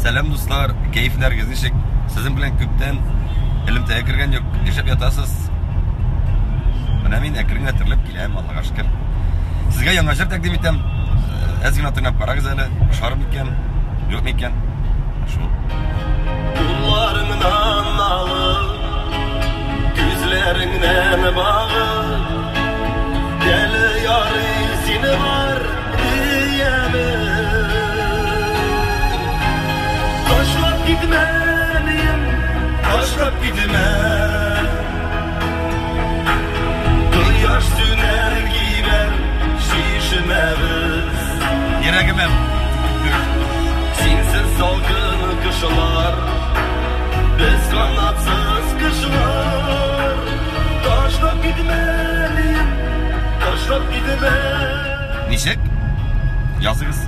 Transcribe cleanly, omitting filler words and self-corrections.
Сәлам, дуслар, кәефләрегез ничек? Сезнең белән күптән элемтәгә кергән юк. Нишләп ятасыз? Менә мин әкрен генә терелеп киләм, Аллага шөкер. Сезгә яңа җыр тәкъдим итәм. Әз генә тыңлап карагыз әле, ошар микән, юк микән? Шул. Кулларыңнан алып, күзләреңнән багып, әле ярый сине бар диярмен. Ташлап китмә, әнием, ташлап китмә. Кояш сүнәр кибәр чишмәбез. Йөрәгемә. Синсез салкын кышлар, без канатсыз кышлар. Ташлап китмә, әнием, ташлап китмә. Ничек? Языгыз.